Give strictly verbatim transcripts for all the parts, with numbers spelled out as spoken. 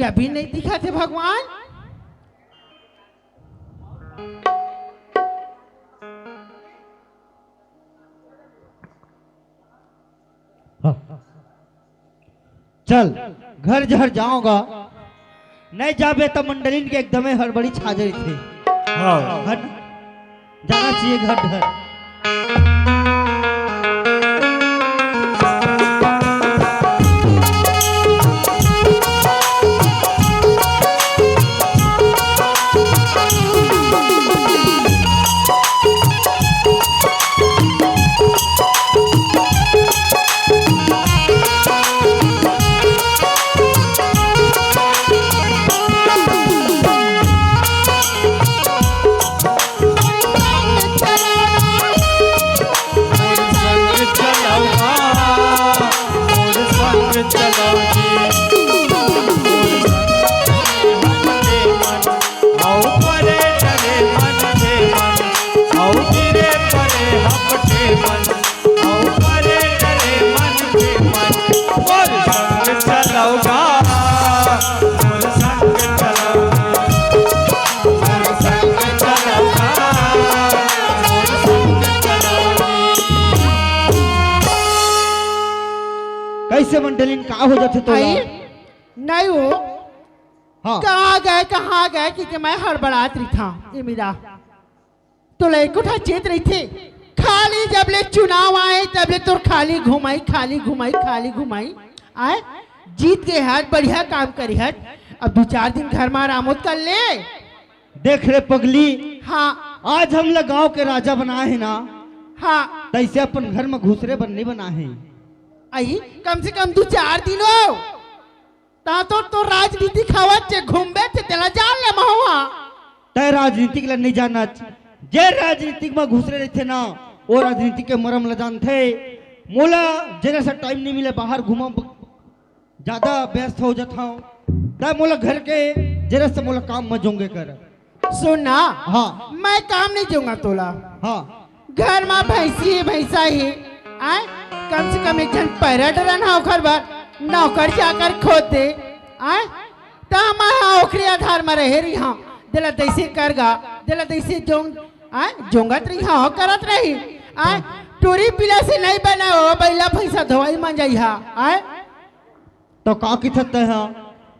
तभी नहीं दिखत हे भगवान। हाँ। चल, घर जहर जाओगा, नहीं जाबे त मंडलिन के एकदमे हड़बड़ी छा जाथे। हाँ। हट, जाना चाहिए घर डहर। कैसे मंडलिन, का हो जाथे तोला? आई? नहीं हो। हाँ। कहाँ गए, कहाँ गए कि, कि मैं हड़बड़ात रहिथंव, ए मीरा। तोला एको ठा चेत रहिथे, खाली जब ले चुनाव आए, तब ले तोर खाली घुमाई, खाली घुमाई, खाली घुमाई। आए, जीत गे हस, बढ़िया काम करे हस, अब दू चार दिन घर म आराम कर ले। देख रे पगली, हाँ। आज हमला गांव के राजा बनाए हे ना, हाँ। तइसे अपन घर म घुसरे बर नइ बनाए हे। अई, कम से कम दू चार दिन हो। ता तो, तो राजनीति खावत चे घूमबे चे, तेला जान ले महुआ। तै राजनीतिक ल नइ जानच। जे राजनीतिक म घुसरे रहिथे ना, वो राजनीतिक के मरम ल जानथे। मोला जरा सा टाइम नइ मिले, बाहर घूमब, ज्यादा व्यस्त हो जाथंव। तै मोला घर के जरा से मोला काम म जोंगे कर। सुन ना, हाँ। मैं काम नइ जोंगा तोला। हाँ। घर म भैंसी हे, भैंसा हे, आय, कम से कम एक झन पैरा डरन हा ओखर बर, नौकर चाकर खोज दे, आय, त मैं हा ओखरे आधार म रहे रहिहंव, देला तइसे कर गा, देला तइसे जोंग, आय, जोंगत रहिहंव, करत रही, आय, टूरी पीला से नइ बने हो, बइला भैंसा धोवई म जइहा, आय। तो का किथत तै हा?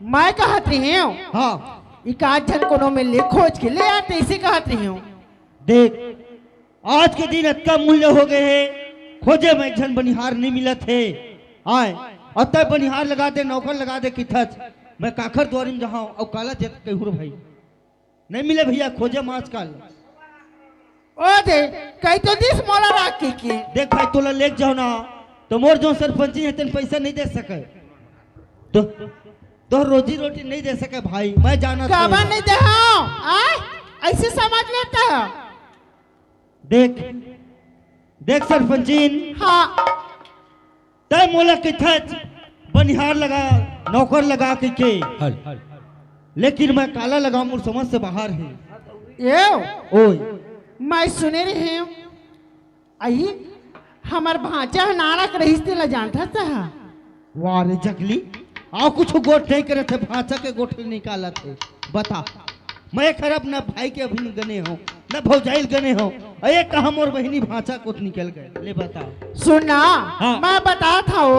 मैं कहत रहिहंव। हाँ। एकाध झन कोनो में ले खोज के ले आते, इसे कहत रहिहंव। देख, आज के दिन अतका मूल्य हो गए हे, खोजे में एक झन बनिहार नइ मिलत हे। आय, अउ तै बनिहार लगा दे, नौकर लगा दे किथच, मैं काखर दुवारी म जाहंव अउ काला जत कहूं रे भाई। नइ मिले भइया, खोजे म आजकल। ओ दे, कहि तो दिस मोला राख के के। देख भाई, तोला लेग जाओ ना, तो मोर जो सरपंची हे, तेन पैसा नइ दे सके। तो, तोर रोजी रोटी नइ दे सके भाई, मैं जानत काबर हंव। नइ दे हंव? आय? अइसे समझ लेता है। देख, देख सरपंचिन। हाँ। तै मोला कहिथस बनिहार लगा, नौकर लगा कहिके। हल। लेकिन मैं काला लगाऊं, मोर समझ से बाहर हे। ए, ओए। मैं सुने रहेंव, अई, हमर भांचा ह नानक रहिस, तेला जानथस तैं हा? वाह रे जगली, अउ कुछु गोठ नइ करत हे, भांचा के गोठ ले निकालत हे। बता, मैं खराब न भाई के अभी गने हंव, न भौजाई ल गने हंव। अरे कहां मोर बहिनी भांचा कोत निकल गए, ले बता। सुन ना, हाँ। मैं बतात हंव,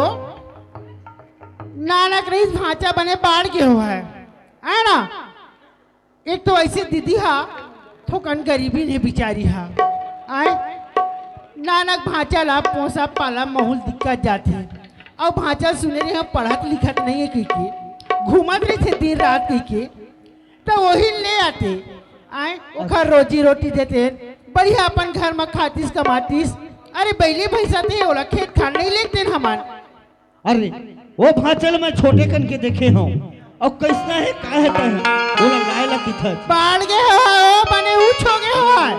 नानक रहिस भांचा बने बाढ़ गे होवय, है ना? एक तो अइसे दीदी हा थोकन गरीबी ने बिचारी हा, आय, नानक भांचा ला पोसा पाला महूल दिक्कत जाथे। अउ भांचा सुने रहे पढ़त लिखत नइ हे कहिके, घूमत रहिथे दिन रात कहिके, त ओही ले आते, आय, ओखर रोजी रोटी देते, बढ़िया अपन घर म खातिस कमातिस। अरे बइली भइसा ते ओला खेत खार नइ लेगतेन हमन। अरे, वो भांचा ल मैं छोटे कन के देखे हंव, अउ कइसना हे, का हे, तैं ओला लाय ला किथस। बाढ़ गे होवय, ओ बने ऊंच हो गे होवय।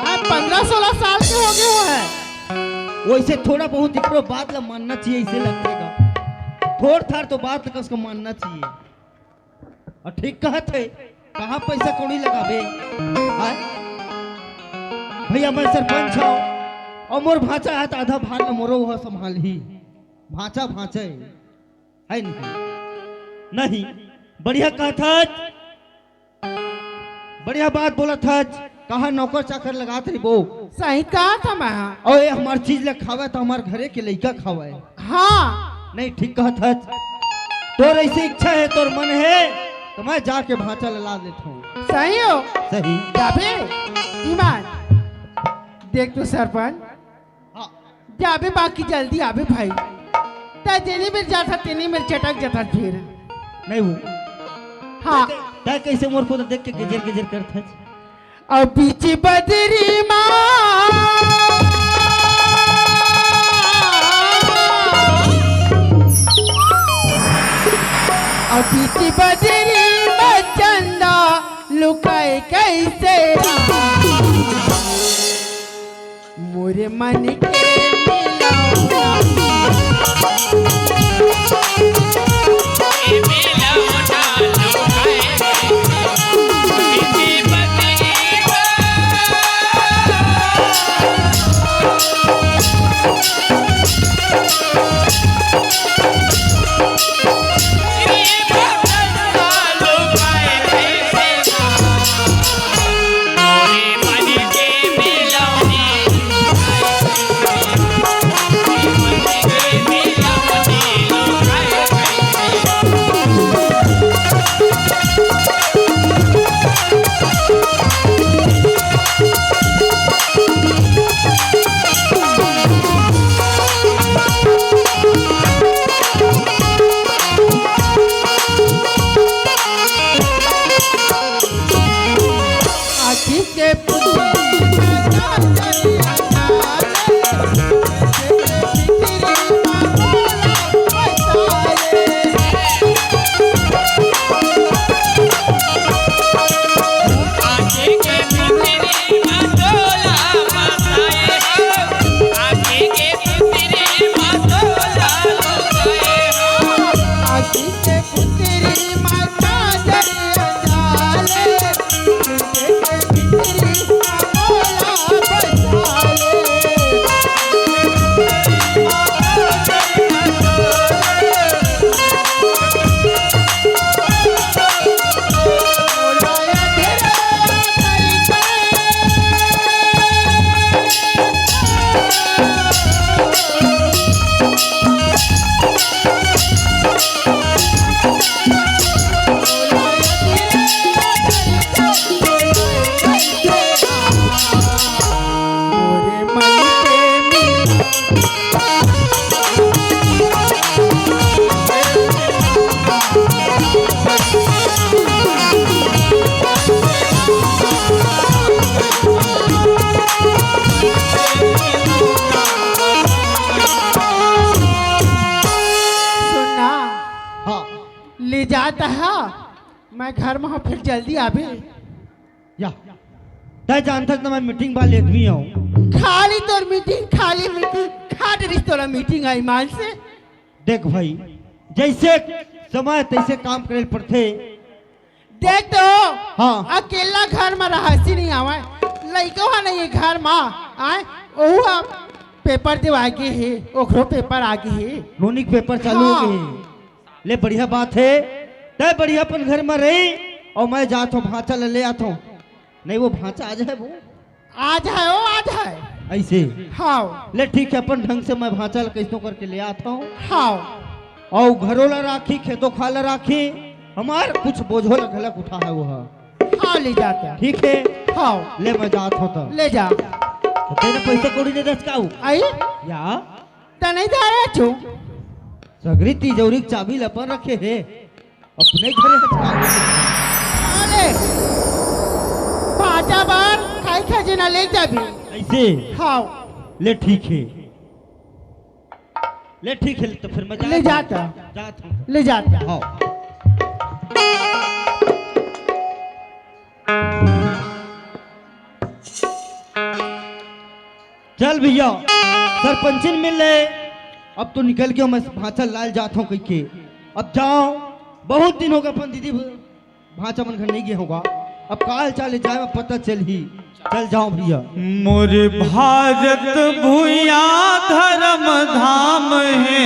आय, पंद्रह सोलह साल के हो गे होवय। वइसे थोड़ा बहुत इकरो बात ला मानना चाहिए, अइसे लगथे गा। थोड़ थार तो बात ला कस के मानना चाहिए। अउ ठीक कहत हे, कहां पैसा कौड़ी लगाबे? आय? भइया, मैं सरपंच हंव, अउ मोर भांचा हे, त आधा भार ल मोरो ह संभालही। भांचा, भांचा हे, है नहीं? नहीं, बढ़िया कहत हच, बढ़िया बात बोलत हच। कहाँ नौकर चाकर लगात रहिबो? सही कहत हँव मैं। अउ ये हमर चीज ल खावय त हमर घरे के लइका खावय। हाँ। नहीं, ठीक कहत हच। तोर अइसे इच्छा हे, तोर मन हे, त मैं जाके भांचा ल ला देथँव। सही हो। सही। जाबे? ईमान। देख तो सरपंच। हाँ। जाबे बाकी जल्दी आबे भाई। तैं जेनी मेर जाथस, तेनी मेर चटक जाथस फिर। नहीं वो। हाँ। तैं, तैं कइसे मोर को देख के गेजेर गेजेर करथस? अउ बीच बदरी मा, अउ बीच बदरी मा चंदा लुकाए कइसे? मोरे मन के मिलौना। सुन ना। हाँ। ले जात ह, मैं घर में हँव, फिर जल्दी आबे। या, तैं जानथस ना, मैं मीटिंग वाले आदमी हँव। खाली तोर मीटिंग, खाली मीटिंग, खा डरिस तोला मीटिंग आई मान से। देख भाई, जइसे समय तइसे काम करे ल पड़थे। देख तो, हाँ। अकेला घर में रहसी नहीं आवय, लइको ह नहीं हे घर में, आय, ओहू ह पेपर देवाय गे हे, ओकरो पेपर आ गे हे। नोनी के पेपर चालू हो हाँ। गे हे। ले बढ़िया बात हे, तैं बढ़िया अपन घर में रही अउ मैं जात हँव, भांचा ल ले आत हँव। नहीं वो भांचा आ जाए वो। आ जाए, ओ आ जाए। अइसे? हाँ। ले ठीक हे, अपन ढंग से मैं भांचा ल कइसनो करके ले आत हँव। हाँ। अउ घरो ला राखी, खेतो खार ला राखी, हमर कुछ बोझो ला घलक उठाहय वो ह। हाँ, ले जात हँव। ठीक हे? हाँ। ले मैं जात हँव त। ले जा। त तैं पैसा कौड़ी दे दस काऊ? आई? या? त नहीं जा रहे छो। सगरी तिजौरी के चाबी ल अपन रखे हे। अपने घरे हच का? अरे, भांचा बर खाई खजेना ले जाबे। अइसे? हाँ। ले ठीक हे। ले ठीक हे, त फिर मैं ले जात हँव। जात ह। जात हँव। ले जात ह। हाँ। चल भइया, सरपंचिन मिल ले, अब तो निकल गेंव, मैं भांचा ल लाय ल जात हँव कहिके। अब जाँव, बहुत दिन होगे अपन दीदी भांचा मन घर नहीं गे हँव गा। अब का हाल चाल हे, जाए म पता चलही। चल जाँव भइया। मोर भारत भुइयां धर्म धाम हे।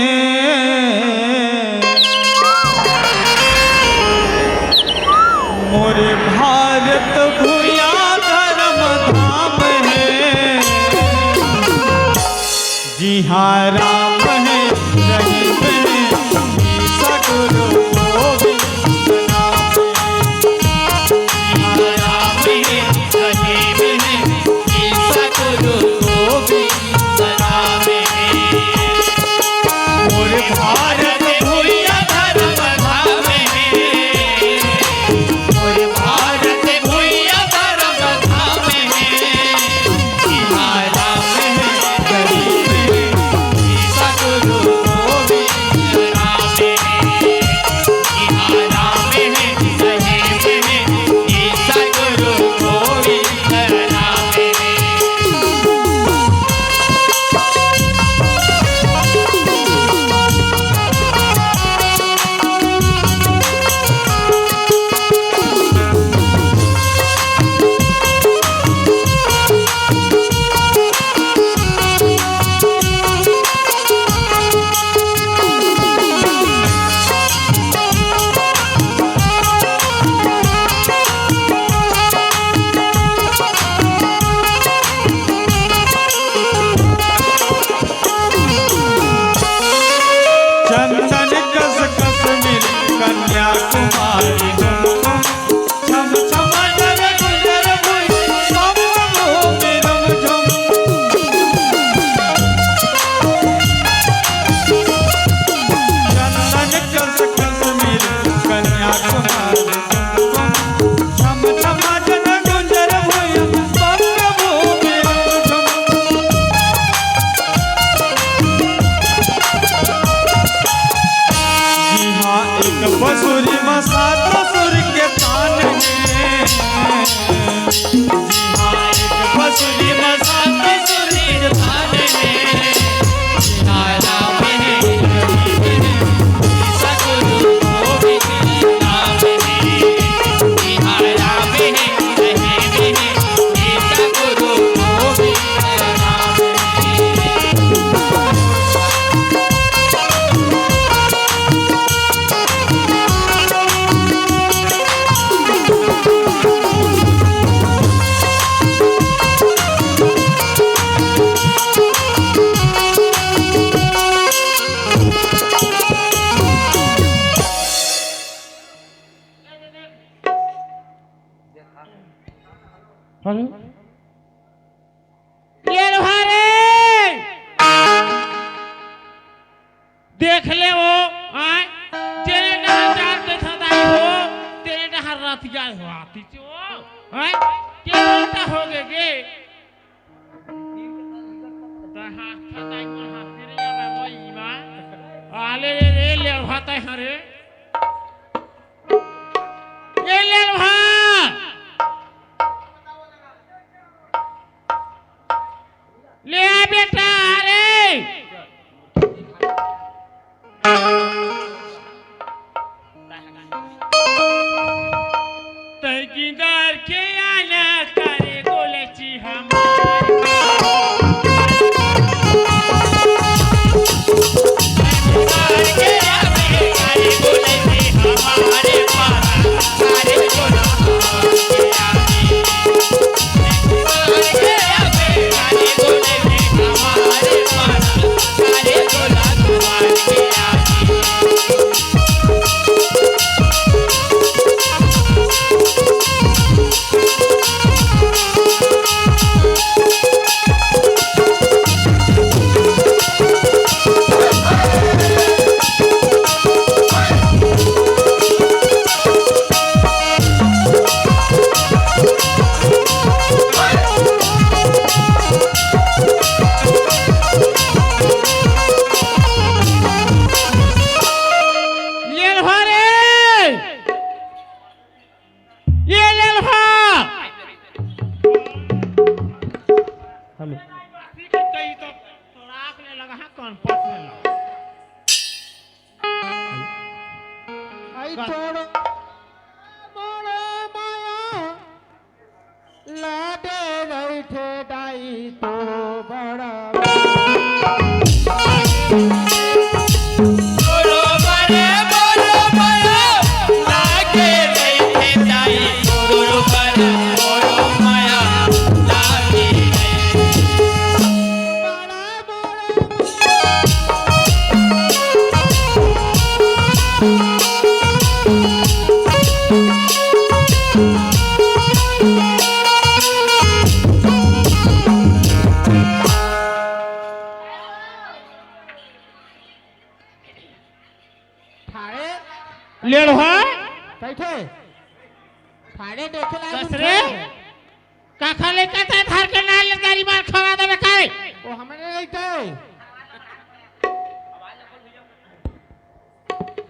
मोरे भारत भुइयां धरम धाम हे, जिहां राम हे, रहीम हे, ईसा गुरु गोविंद नाम हे। जिहां राम हे, रहीम हे, ईसा गुरु गोविंद नाम हे। मोर भारत भुइयां धरम धाम हे। मोर भारत भुइयां धरम धाम हे। जिहां राम हे, रहीम हे, ईसा गुरु गोविंद नाम हे। जिहां राम हे, रहीम हे, ईसा गुरु गोविंद नाम हे। चंदन कस कश्मीर कन्याकुमारी, झम झम जल गुजर भुई, झम झम झम झम। चंदन कस कश्मीर कन्याकुमारी, झम झम जल गुजर भुई, झम झम झम। जिहां एक बंसुरी म सात सुर के तान हे। जिहां एक बंसुरी म सात सुर के तान हे। जिहां राम हे, रहीम हे, सतगुरु गोविंद नाम हे। जिहां राम हे, रहीम हे, सतगुरु गोविंद नाम हे। अरे, ये लो रे। देख ले वो, आय, तेरे डहर जात के सदाई हो, तेरे डहर रतिया हो आती चो, आय, के घंटा हो गे गे? त हाथ सदाई को हाथ तेरे या मैं वो ईमा, आले रे रे ले भाता हरे, ये ले भा। ले आ बेटा, अरे। तै किंदर के आना करे गोलची हमार। ले लो रे। ये ले लो। हेलो। कहीं तो तोराक ले लगा है, कौन पट ले लगा? आई तोड़ मोड़ माया लाडे रहिथे दाई तो बड़ा। बोलो बड़े बोलो बड़ो, लागे रहिथे दाई लेड़वा। कइसे? फाड़े देखे ला कस रे? काखा लइका ते धार के नाल ले गाड़ी मार खवा देबे का रे? ओ हमरे लइका।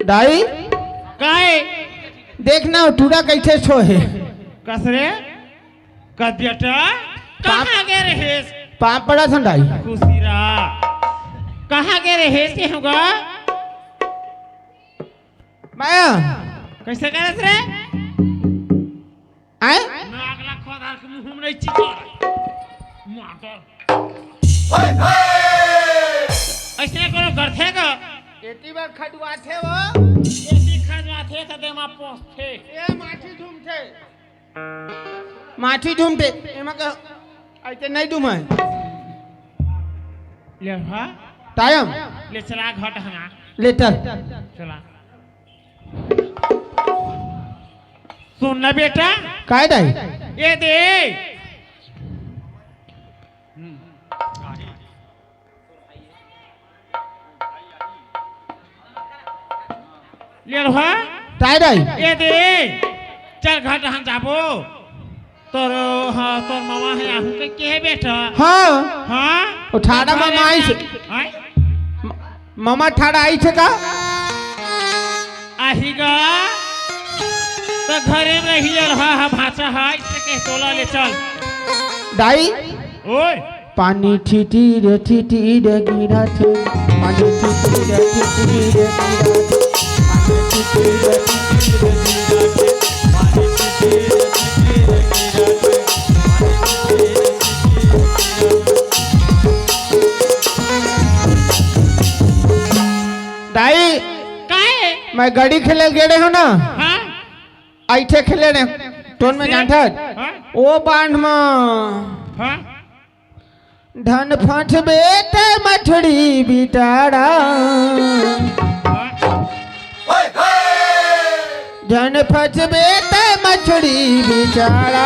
दाई, काहे? देख ना, टूरा कइसे सोहे। कस रे? का बेटा? पाप कहाँ गे रहेस? पाप पड़ा था दाई। खुशी रहा। कहाँ गे रहेस ये होगा? माया। कइसे करत रे? आय? नाक ला खोदार के मुंह में नहीं चिकर। मार। अइसने कोनो गरथे का? एती बर खजुआथे वो। एती खजुआथे त देमा पोसथे। ए माटी झूमथे। माटी झूमथे। एमा का अइसे नहीं झूमे। ले हा। टाइम। ले चला घट हना। ले चल। चला। सुन ना बेटा। काय दाई? ये दे। लेड़वा। काय दाई? ये दे। चल घाट हम जाबो। तोर, हाँ, तोर मामा हे, आहू के, के हे बेटा? हाँ। हाँ? ओ ठाड़ा मामा आइस। आय? म-, मामा ठाड़ा आइस का? आही गा। त घरे में रही रहा, हा भाचा हा, इससे कह तोला ले चल। दाई। ओए। पानी ठीठी रे, ठीठी रे गिरा थे। पानी ठीठी रे, ठीठी रे गिरा थे। पानी ठीठी रे, ठीठी रे गिरा थे। पानी ठीठी रे, ठीठी रे गिरा थे। पानी ठीठी रे, ठीठी रे गिरा थे। दाई, काय? मैं गड़ी खेले गेड़े हो ना? हाँ? अइठे खेले ने, टोन में से? जानथस? हाँ? ओ बांध म। हाँ? धन फंसबे त मछड़ी बिटाड़ा। हाँ? धन फंसबे त मछड़ी बिटाड़ा।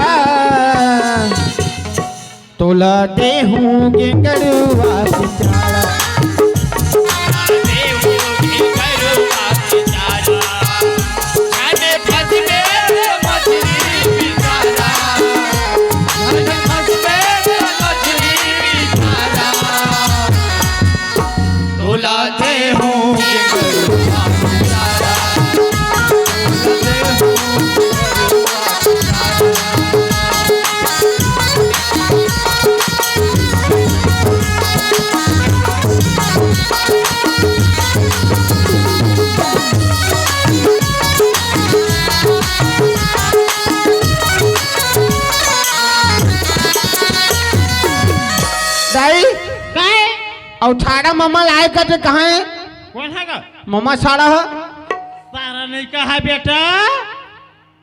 तोला देहूं गेंगरुआ बिचारा। तोला देहूं गेंगरुआ बिचारा। दाई, काय? अउ ठाड़ा ममा लाए कटे कहाँ हे? कोन हे गा? ममा सारा ह। सारा नहीं कहा बेटा।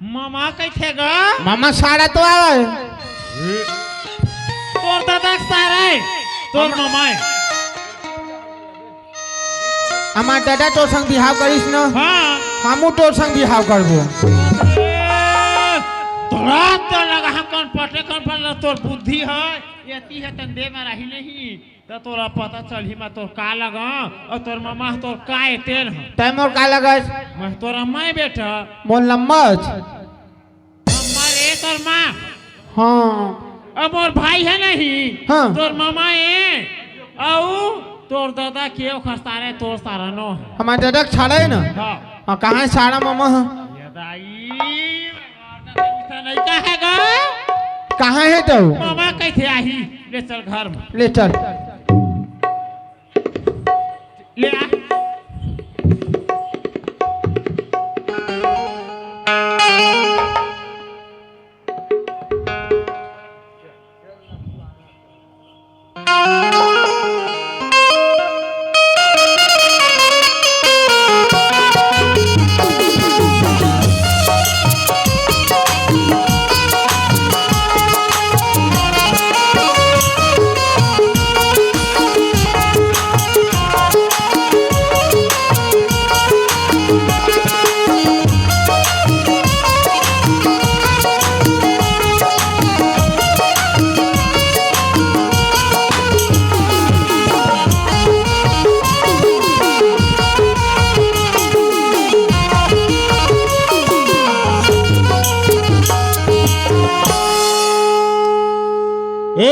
ममा कइथे गा? ममा सारा तो आवे। तोर दादा के सारा हे, तोर ममा हे। हमार दादा तोर संग बिहाव करिस न? हाँ। हमू तोर संग बिहाव करबो। ए, तोरा तो लगा हम कौन पटे कौन पल तोर बुद्धि हे, ये ती हे तन दे में रही नहीं। त तोला पता चलही, मैं तोर का लगा, अउ तोर ममा ह तोर का ए तेल ह। तै मोर का लगस? मैं तोर अम्मा ए बेटा। मोर लम्बस? अम्मा रे तोर माँ। हाँ। अब मोर भाई हे नहीं, हाँ। तोर ममा ए, अउ तोर दादा के ओखर सारे तोर सारा नो हे। हमार दादा के छाड़ा हे ना? हाँ। हाँ, कहाँ हे छाड़ा ममा ह? ये दाई, अइसा नहीं कहे गा। कहाँ हे तो? ममा कइसे आही? ले चल घर में। ले चल। ले आ।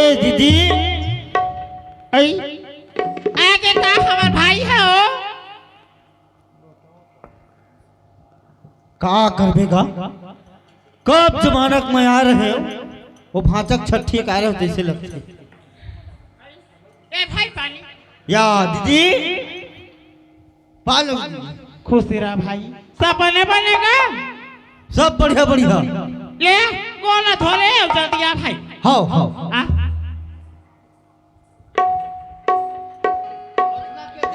ए दीदी, आई। आगे का हमर भाई हे ओ? का करबे गा? कब जमाना के मया रहे, वो भांचा के छट्ठी का रहे, जैसे लगथे। ए भाई पानी। या दीदी, पालो। खुश रहा भाई। सब बने बने गा? सब बढ़िया बढ़िया। ले, गोला धोले, जल्दी आ भाई। हाव, हाव। आ।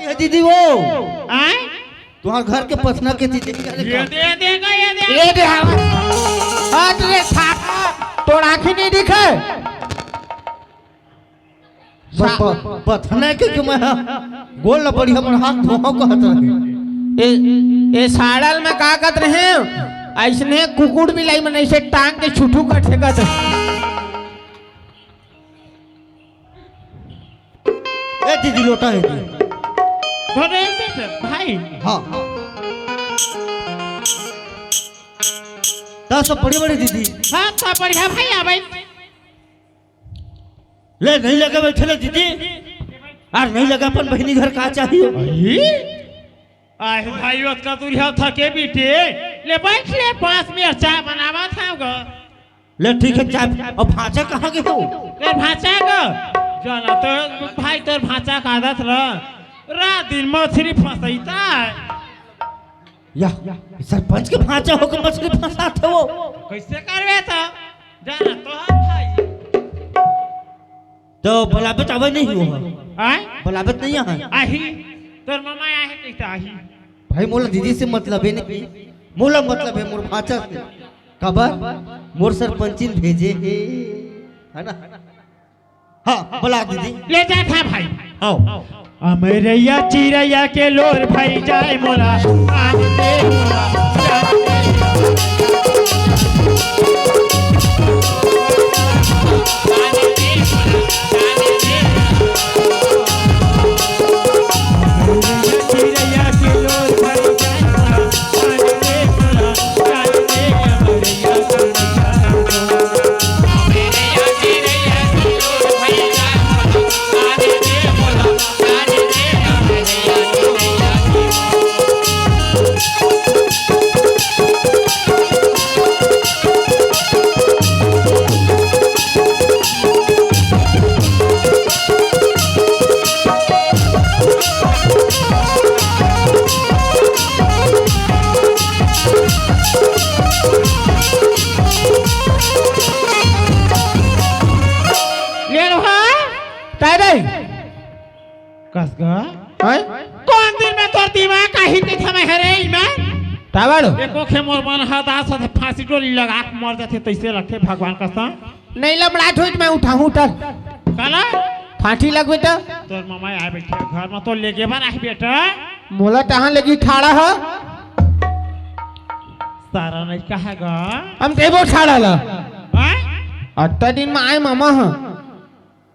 ये दीदी वो। आय? तुम्हार घर के पसना के दीदी। ये दे देगा, ये दे। ये दे, हाव। हट रे, साफा। तोर आँखी नहीं दिखे? ब-, ब-, बथने के कि मैं गोल ल बढ़िया मन हाथ धोहव कहत रहे। ए, ए साड़ल में का कहत रहे? अइसने कुकुर बिलाई मन अइसे टांग के छुटू कथे कहत रहे। ए दीदी, लोटा हे जी। धरे बेटे, भाई। हाँ। ता सब बढ़िया बढ़िया दीदी। हाँ, सब बढ़िया भाई, आ भाई। ले, नहीं लगे बैठे ले दीदी। अउ नहीं लगे अपन बहिनी घर का चाहिए। अरे? आय भाई, ओतका दूरिहा थके बीते। ले बैठ ले, पास में चाय बनावत हंव गा। ले ठीक हे, चाय। अउ भांचा कहाँ गे हो? ले भांचा गा। जाना तो भाई, तोर भांचा का आदत रहा। रात दिन मछरी फंसइता हे। या, सरपंच के भांचा होके मछरी फंसात हे वो। कइसे करबे त? जाना तो हे भाई। तो बलाबे त आवे नहीं हो। आय? बलाबे त नहीं आहे। आही, तोर मामा आहे कहिथे आही। भाई मोला दीदी से मतलब हे नहीं, मोला मतलब हे मोर भांचा से। काबर? मोर सरपंचिन भेजे हे, हे ना? हाँ, बला दीदी। ले जात हे भाई। हाव। अमरैया चिरैया के लोर भई जाय मोला, आन दे मोला, जान दे। ले लो, हाँ? काय रे? कस गा? हैं? कोन दिन में तोर दिमाग आही ते थमे हरे इमा? टावर? एको खे मोर मन हा दास होथे, फांसी डोरी लगा के मर जाथे, तइसे लगथे भगवान कसम। नहीं लबड़ात होई त मैं उठाहूं, उठल। काला? फांसी लगबे त? तोर मामा आय बइठे घर में, तो लेगे बर आही बेटा। मोला तहां लगी ठाड़ा ह। सारा नहीं कहा गा। हम देबो ठाड़ा ला। हैं? अत्ता दिन में आय मामा ह।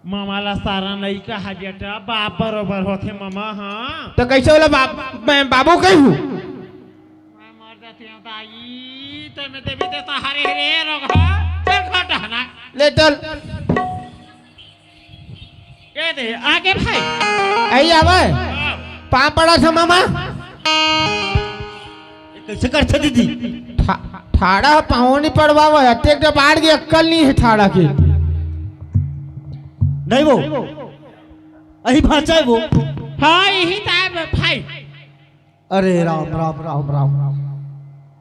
मामा ला सारा नहीं कहा बेटा, बाप बरोबर होथे मामा, हाँ। तो कइसे वाला बाप, मैं बाबू कही हूँ? मैं मर जाती हूँ दाई, तो मैं देवी देता हरे हरे रोग, हाँ? चल घट हना। ले चल। ये दे, आगे भाई। आई आवे। हाँ। पाँव पड़ा था मामा। ये कइसे करथे दीदी? ठा-, ठाड़ा पाँव नहीं पड़वावा, अतेक जब आड़ के अक्कल नहीं हे ठाड़ा के। नहीं वो, अही भांचा हे वो। हाँ, यही ताय भाई। अरे राम, राम, राम, राम।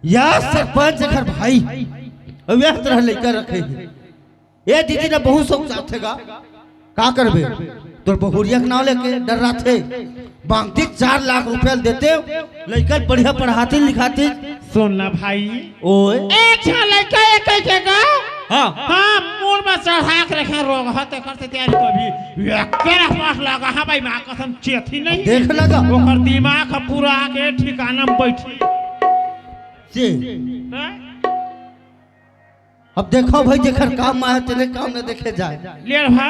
या सरपंच घर भाई, अब यह तरह लइका रखे हे। ए दीदी ने बहुत शौक चाहथे गा। का करबे? तोर बहुरिया के नाव लेके डर्राथे। बांगती चार लाख रुपया देते, लइका बढ़िया पढ़ाती लिखाती। सुन ना भाई। ओए। एक झन लइका एक कह के गा। हाँ। हाँ, मूड़ में चढ़ा के रखे रोग ह, तेकर से तैयारी तो अभी एकर पास लगा। हाँ भाई, माँ कसम चेत ही नहीं। देख लगा। ओकर दिमाग ह पूरा आके ठिकाना में बैठी। से। हाँ? अब देखो भाई, जेकर काम आय, तेने काम न देखे जाय। ले रहा।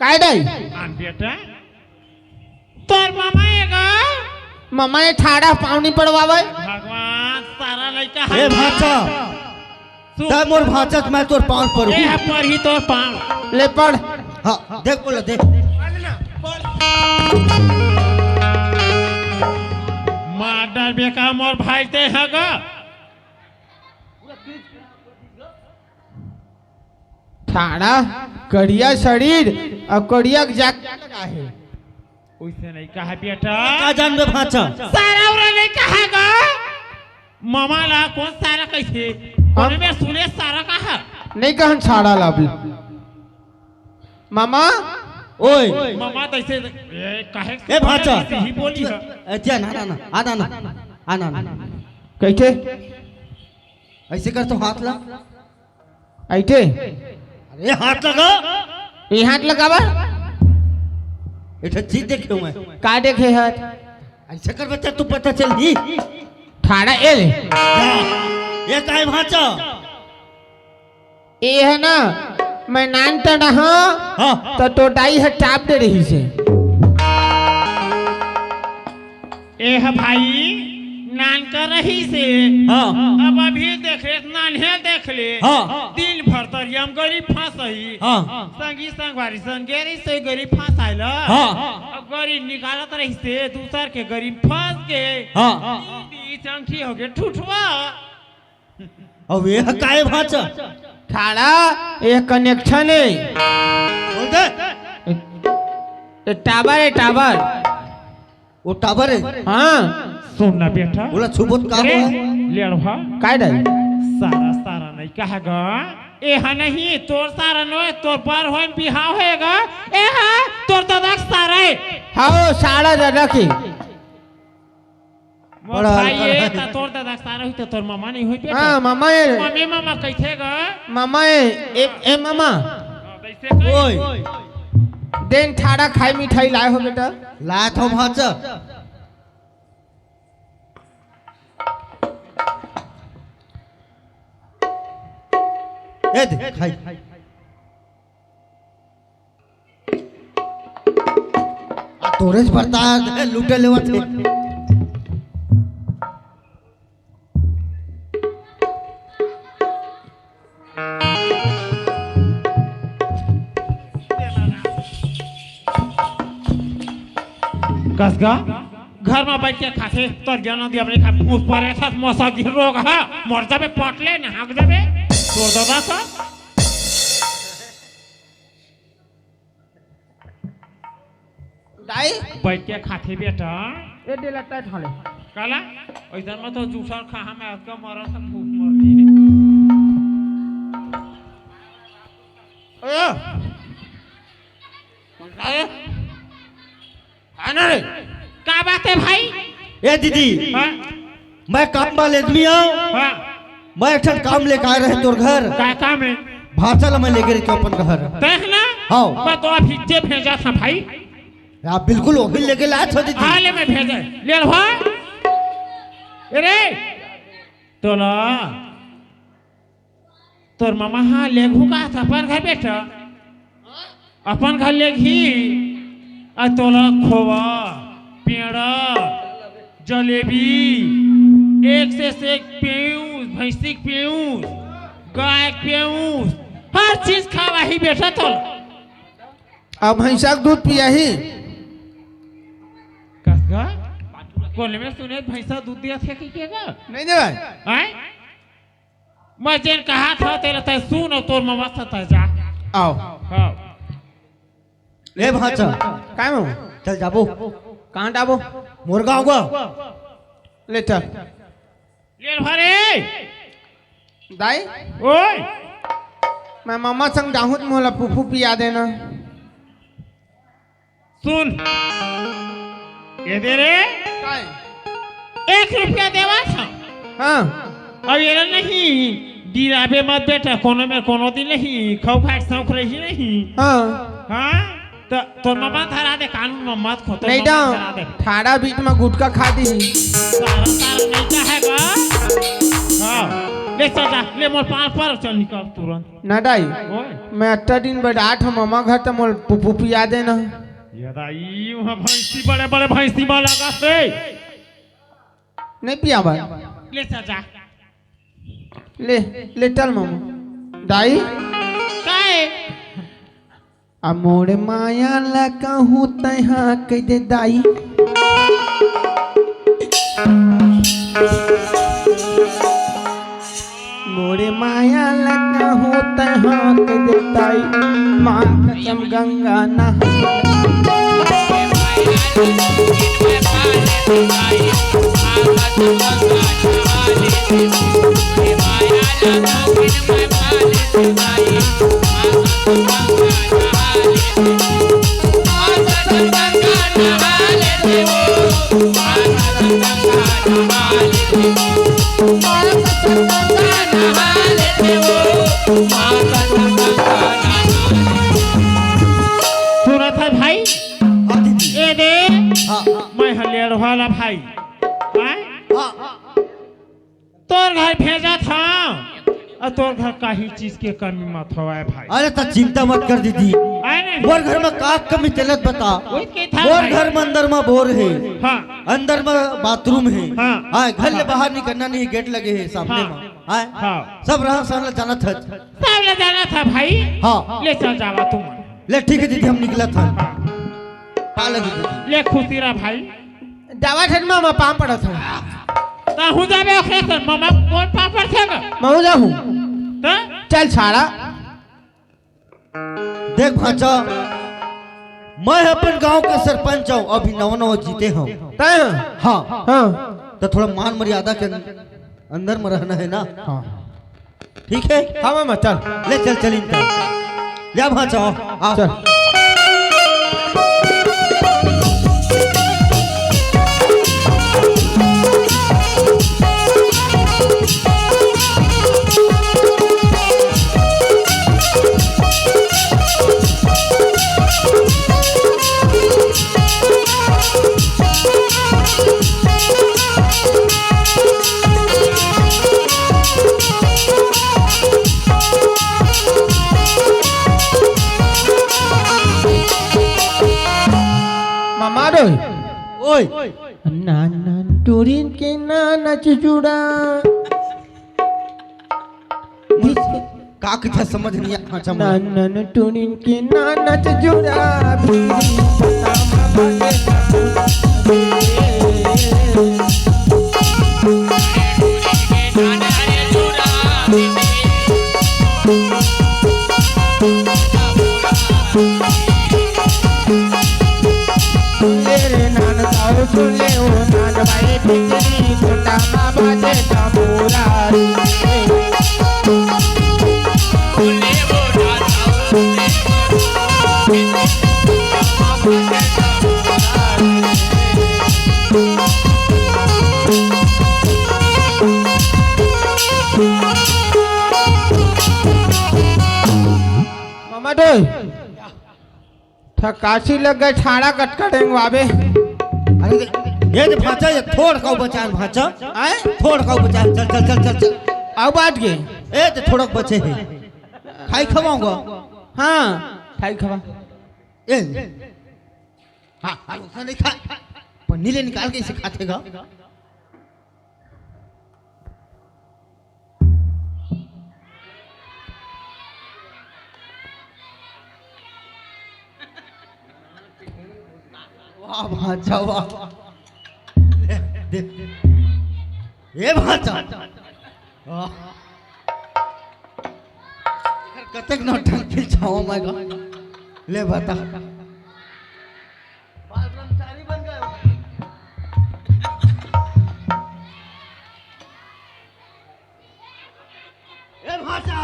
काय दाई? आन बेटा। तोर मामा एगा। मामा ये ठाड़ा पाँव नहीं पड़वावे। भगवान, सारा लइका ए भांचा। तै मोर भांचा, मैं तोर पांव परूं। ए, पढ़ी तोर पांव। ले पढ़। हाँ, देख बोला, देख। मार डारबे का मोर भाई तैं ह गा। ठाड़ा, करिया सरीर अउ करिया के जात लगा हे। ओइसे नइ कहा बेटा। का जानबे भांचा? सारा उरा नइ कहा गा। मामा ला कोन सारा कहिथे? कोन में सुने सारा कहा? नइ कहन सारा ला अभी। मामा। ओए। मामा तइसे, ए, काहे ए भांचा। ही बोली है। ए, जा ना, ना, ना, आ ना, ना, आ ना, ना। कहिथे? अइसे कर तो हाथ ला। अइठे। अरे हाथ लगा। ये हाथ लगावा। एठे चीज देखे हूँ मैं। का देखे हत? अइसे कर बच्चा, तू पता चल ही। ठाड़ा ए ले। जा। ये काय भांचा? ये है ना, मैं नान तड़ा हाँ, हाँ। तो तोर दाई ह टाप दे रहिसे। ए ह भाई, नानका रहिसे। हाँ। अब अभी देख ले, नान्हे देख ले। हाँ। दिन भर तरिया म गरी फंसही। हाँ। संगी संगवारी संग गे रहिसे गरी फंसाय ला। हाँ। अब गरी निकालत रहिसे, दूसर के गरी फंस के। हाँ। बीच अंगठी होगे ठुठवा। अब ये ह काय भांचा? ठाड़ा, ये connection है। बोल दे। ये, ये tower है, tower। वो tower है? हाँ। सुन ना बेटा। बोला छुबोत का अरे, हो है? लेड़वा। काय डाई? सारा, सारा नइ कहा गा। ए हा नहीं, तोर सारा नोय, तोर बर होय बिहाव होय गा। ए हा, तोर ददा के सारा है। हाँ, सारा ददा के। मोर बड़ा भाई हल्का ए, है। त तोर ददा के सारा होही त तोर मामा नइ होही बेटा। हाँ, मामा ए। मम्मी मामा कहिथे गा। मामा ए, ए, ए मामा। हाँ, कइसे कही? ओए। देन ठाड़ा खाई मिठाई लाय हो बेटा। लाय थों भांचा। ए दे, खाई। आ तोरेच बरता लूटे लेवत हे। कस गा, घर म बइठ के खाथे, तोर ज्ञान दिया अपने खा, फूस परे था, मसा गिर रोग हा, मर जाबे, पटले, नहाक जाबे, तोर ददा सा। दाई? बइठ के खाथे बेटा। ए डेला तै ठाले। काला? ओइसन म तो जूसर खा, हमें अतका मरत ह, भूख मर ली रे। ए! दाई? हाँ ना रे। का बात है भाई? ए दीदी, हाँ? मैं काम वाले आदमी हूँ। हाँ। मैं एक ठन काम लेके आय रहें तोर घर। का काम है? भांचा ला मैं लेके रहिथों अपन घर। देख ना। हाँ। मैं तो अभी जे भेजा था भाई। आप बिल्कुल वही लेके लाय थो दीदी। हाँ, ले मैं भेजा। ले लो, हाँ। अरे, तो ना। तोर ममा हा लेगहू का था अपन घर बेटा? अपन घर लेगही। आ तोला खोवा, पेड़ा, जलेबी, एक से एक पेयूस, भैंसी के पेयूस, गाय के पेयूस, हर चीज खवाही बेटा तोला। अब भैंसा के दूध पियाही। कस गा? कोने में सुने भैंसा दूध दिया थे कि के गा? नहीं देवे। आय? मैं जेन कहा था तेला तै सुन अउ तोर ममा से तै जा। आओ। हाँ। ले भांचा। काय में? चल जाबो। कहाँ जाबो? मोर गाँव गा। ले चल। ले भरे। दाई? ओए। मैं ममा संग जाहूँ त मोला पुप्पू पिया देना। सुन, ये दे रे। काय? एक रुपया देवा था। हाँ। अब ये नहीं, दिराबे मत बेटा, कोनो में कोनो दिन नहीं, खाऊ खाए के शौक रही नहीं। हाँ। हाँ? तो तोर ममा धरा दे, कानून में मत खो, तोर नहीं ममा दाऊ, धरा दे। ठाड़ा बीच में गुटखा खा दी। सारा तार नहीं चाहेगा। हाँ। ले चल जा, ले मोर पाँव पर चल निकल तुरंत। ना दाई, ओए। मैं अट्ठा दिन बाद आठ ममा घर त मोल पुप्पू पिया देना। ये दाई, वहाँ भैंसी, बड़े बड़े भैंसी में लगा से। नहीं पिया भाई। ले चल जा। ले, ले चल मामा। दाई। काय? आ मोर माया ला कहूँ तैहा कह दे दाई। मोर माया ला कहूँ तैहा कह दे दाई। माँ कसम गंगा नहा। सुनत है भाई? हाँ दीदी। ए दे, हाँ, हाँ। मैं हलेड़ वाला भाई। हाँ? हाँ, हाँ। तोर घर भेजत हँव, अउ तोर घर काहीं चीज के कमी मत होवय भाई। अरे त चिंता मत कर दीदी, आय नहीं? मोर घर म का कमी चलत बता। वही के था मोर भाई। घर म अंदर म बोर हे, हाँ। अंदर म बाथरूम हे, हाँ। हाँ, घर ले हाँ। बाहर निकलना नहीं, गेट लगे हे सामने हाँ। म, हाँ। हाँ। सब रहा सहन ल जानत हच। सब ल जानत हँव भाई। हाँ। ले चल जावा तुमन। ले ठीक हे दीदी, हम निकलत हन। हाँ। पाँव लगे दीदी। ले खुशी रह भाई। जावा ठन मामा, पाँव पड़त हँव। तहूँ जाबे ओकरे से, मामा कोन पाँव पड़थे गा? महूँ जाहूँ। त? चल छाड़ा। देख भांचा, मैं अपन गांव के सरपंच हँव, अभी नवा नवा जीते हँव। तैं? हाँ। हाँ। त थोड़ा मान मर्यादा के अंदर म रहना हे ना। हाँ। ठीक हे? हाँ मामा, चल। ले चल, चल इनका। ले भांचा, आ। चल। मामा रे। ओए। नान नान टूरिन के नाना चुचुड़ा। का कथे समझ नहीं आता। नान नान टूरिन के नाना चुचुड़ा। मामा डोय, थकासी लग गे, छाड़ा कटका डेंगवाबे। अरे, ये दे भांचा, ये थोड़ का बचान भांचा। आय? थोड़ का बचान, चल, चल, चल, चल, चल। अउ बाँच गे। ए, ते थोड़ा बचे हे। खाई खवाऊंगा। हाँ, खाई खवा। ए, हाँ, हाँ, उसने नहीं खा। पन्नी ले निकाल के इसे खाते गा। वाह, भांचा, वाह। दे, दे। ए भांचा। वाह। एकर कतेक नौटंकी छावा मैं गा। ले बता। बाल ब्रह्मचारी बन गए हो। ए भांचा।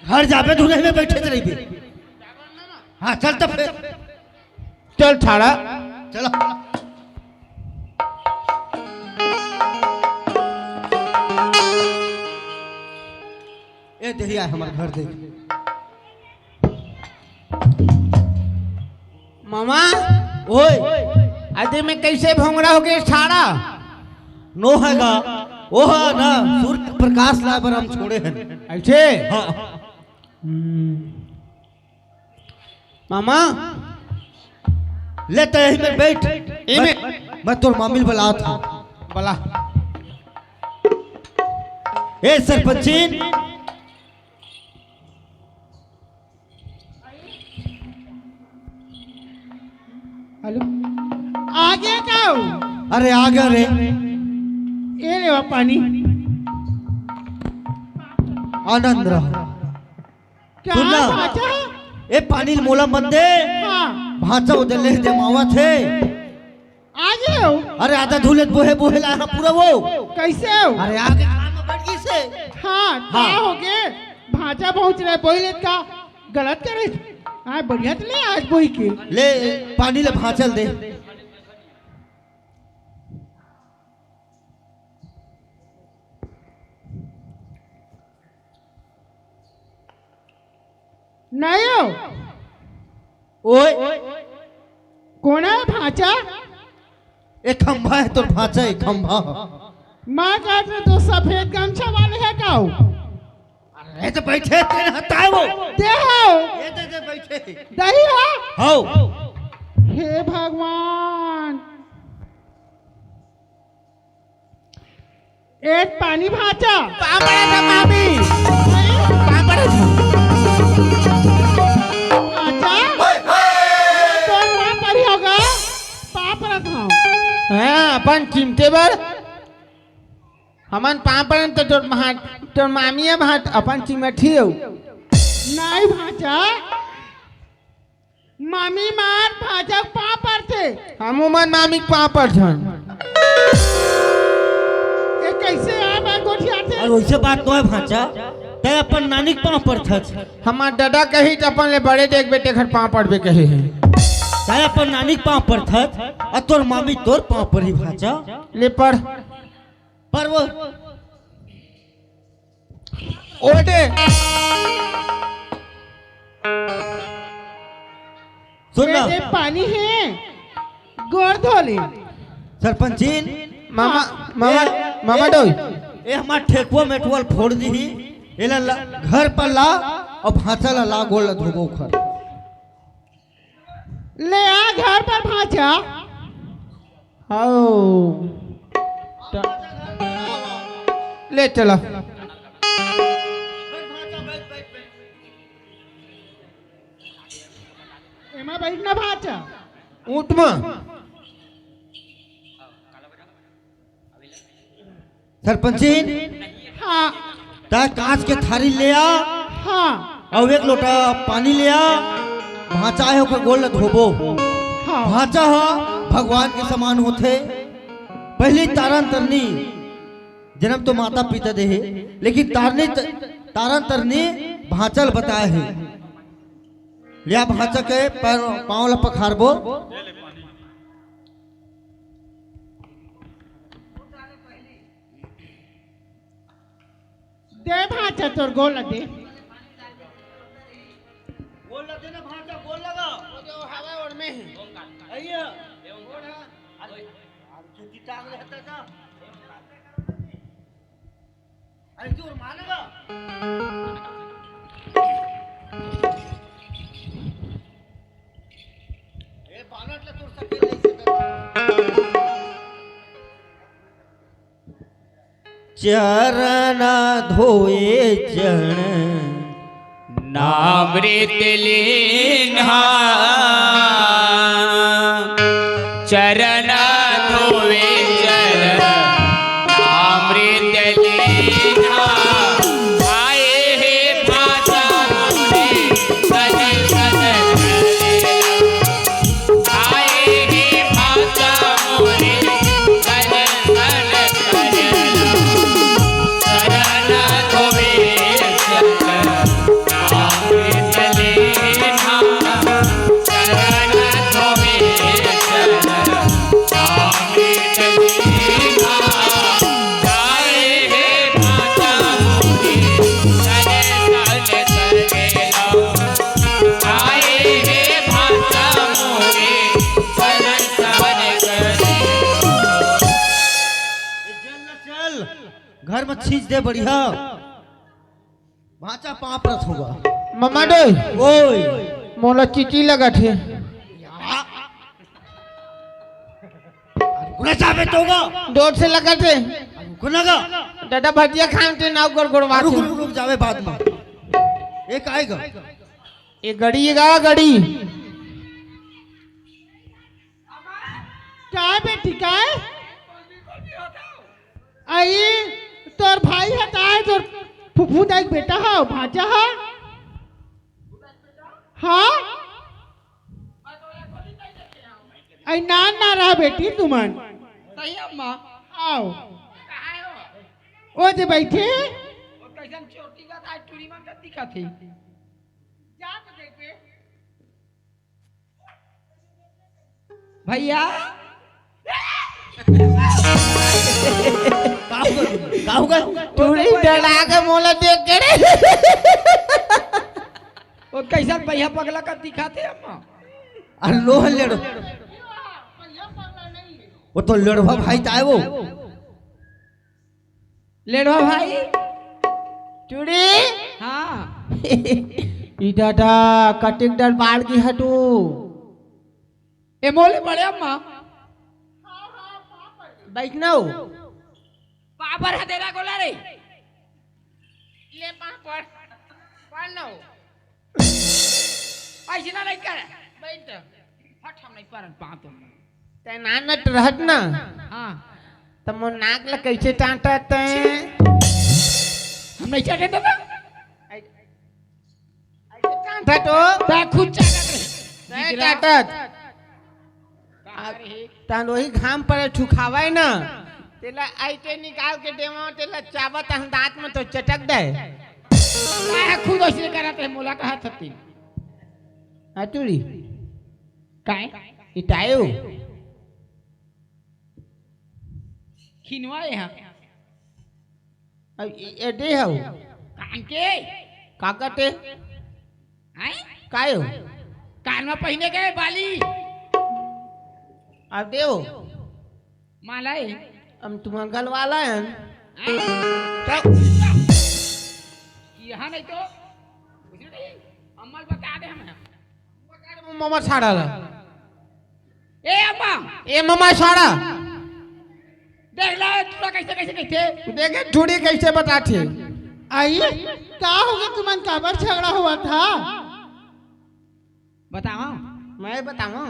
घर जाबे, धुनई में बैठे रहिबे। हाँ, चल तब फिर। चल छाड़ा। चलो। ए देहिया, हमर घर देख। मामा। ओए। अदे में कैसे भोंगड़ा हो गे छाड़ा? नो हे गा। ओ हे ना, सूर्य प्रकाश ला बर हम छोड़े हन। ऐसे? हाँ। हम्म। मामा। ले त यही में बैठ। ए में। मैं, मैं तोर मामी ल बलात हँव। बला। ए सरपंचिन। हेलो। आ गया का हो? अरे आ गया रे। ये ले पानी। आनंद रहो। का सुन ना। भांचा? ए पानी ल मोला मत दे। हाँ। भांचा उधर ले दे मावा थे। आ गए हो? अरे आधा धुले बोहे बोहे ला पूरा वो। कैसे हो? अरे आके कान में बैठ गई से। हाँ, हाँ। का हो गए? भांचा पहुंच रहे, बोई लेत का गलत करे। हाँ, बढ़िया तो ले आज बोई के। ले पानी ले भांचा ल दे। नहीं हो। ओए। कोन हे भांचा? ए खंभा हे तोर भांचा, ए खंभा। मैं कहत रहे तो सफेद गमछा वाले हे का हो? अरे तो बैठे तेरे हताए वो। दे हो। ये दे दे बैठे। दही हो? हो। हे भगवान। ए पानी भांचा। पाँव पड़त हंव मामी। पाँव पड़त हंव। भांचा? तोर पाँव पड़ी होगा। पाँव पड़त हंव। हाँ, अपन चिमटे बर। हमन पाँव पड़न तो तोर भां-, तोर मामी हे भांट, अपन चिमटी हो। नहीं भांचा। मामी मन भांचा के पाँव परथे। हमू मन मामी के पाँव परथन। ए, कैसे आय बाय गोठियाथे? अरे, वैसे बात नोहे भांचा, तैं अपन नानी के पाँव परथस। हमर ददा कही त अपन ले बड़े डेग बेटे घर पाँव परबे कहे हे। तैं अपन नानी के पाँव परथस, अउ तोर मामी तोर पाँव परही भांचा। ले पढ़। पर वो ओटे। सुन ना। ए, ए, पानी हे, गोड़ धो ले। सरपंचिन। मामा, हाँ। मामा, ए, मामा ए, डोई। ए, हमार ठेकुआ मेठुआ ल फोड़ दीही। एला ला, घर पर ला अउ भांचा ला, ला गोड़ ला धोबो ओखर। ले आ घर पर भांचा। हाओ। त-, ले चला। एमा बैठ ना भांचा। ऊंट में। सरपंचिन, हाँ। तैं कांच के थारी ले आ, हाँ। अउ एक लोटा पानी ले आ, भांचा हे ओकर गोड़ ल धोबो। हाँ। भांचा ह भगवान के समान होथे। पहिली तारन तरनी जनम तो माता पिता दे हे, लेकिन तारनी त-, तारन तरनी भांचा ल बताय हे। ले आ भांचा के पैर पाँव ल पखारबो। दे भांचा तोर गोड़ ल दे। गोड़ ल दे ना भांचा, गोड़ लगा। वो जो हवा ओड़ में हे। अइया। अरे, खेती टांग रहता था। अरे, जोर मारेगा। ए, बालक ले तोर सके नहीं सकता। चरण धोए चरण नामृत लीन्हा। चरण धोए चरण नामृत लीन्हा। आए हे भांचा मोरे तन तन करे। आए हे भांचा मोरे तन तन करे। चरण धोवे चरण अमृत लेना। चरण धोवे चरण अमृत लेना। आए हे भांचा मोरे तन तन करे। आए हे भांचा मोरे, चरण चरण करे। चल, चल, घर में छींच दे, बढ़िया। भांचा पाँव परत होगा। ममा डोई। ओए। मोला चीची लगत हे। या। अरे, गुना चाबे तो होगा। डोट से लगत हे। अरे, गुना का। दादा भजिया खान ते नाव गोड़ गोड़वा रुक, रुक, रुक, जावे बाद में। एक आएगा। ये गड़ी गा गड़ी। काय बेटी, काय? अई, तोर भाई ह काय? तोर फुफू दाई के बेटा ह, भांचा ह? हाँ? अई, नान ना रहा बेटी तुमन। सही अम्मा। आओ। ओ जे बैठे। ओ कैसन चोटी का था, टूरी मन का दिखा थे। जा तो देख बे। भैया। का होगा? का होगा? टूरी डरा के मोला देख के रे। ओ कैसन भैया पगला का दिखा थे अम्मा? अरे लोहन लेड़ो। वो तो लेड़वा भाई ताय वो। लेड़वा भाई। टूरी। हाँ। ई दादा कटिक डर बाढ़ की हटू। ए मोले बड़े अम्मा। बैठ ना हो। पापड़ है तेरा गोला रे। ले पापड़। पढ़ लो। ऐसे ना नहीं कर। बैठ। हट, हम नहीं परन पाँव तो। तै नानट रहत ना। हाँ। त मोर नाक ल कैसे टांटत तै? हम नहीं चाटे दादा। ऐसे टांटत हो? तै खुद चाटत रहे। तै चाटत। कहाँ रहे? तहन वही घाम पर ठुखावे ना। तेला आइटे निकाल के देवा, तेला चाबत हम दांत में तो चटक दे। मैं खुद ऐसे करत है, मोला कहा थती। अतुरी। काय? इटायो। खिनवा ये हा। अब ए, ए दे हौ। कान के? का कटे? हैं? काय हो? कान में पहिने के बाली। अब देव। माला है। हम तुम्हारा गल वाला है। हैं? तो यहाँ नहीं तो। कुछ नहीं। अम्मा ल बता दे हमें। ममा साड़ा ला। ए अम्मा। ए ममा साड़ा। देख ला, तू कैसे, कैसे, कैसे? देखे, टूरी कैसे बताथे। आई, का होगे तुमन, काबर झगड़ा होवत हा? बतावा। मैं बतावा।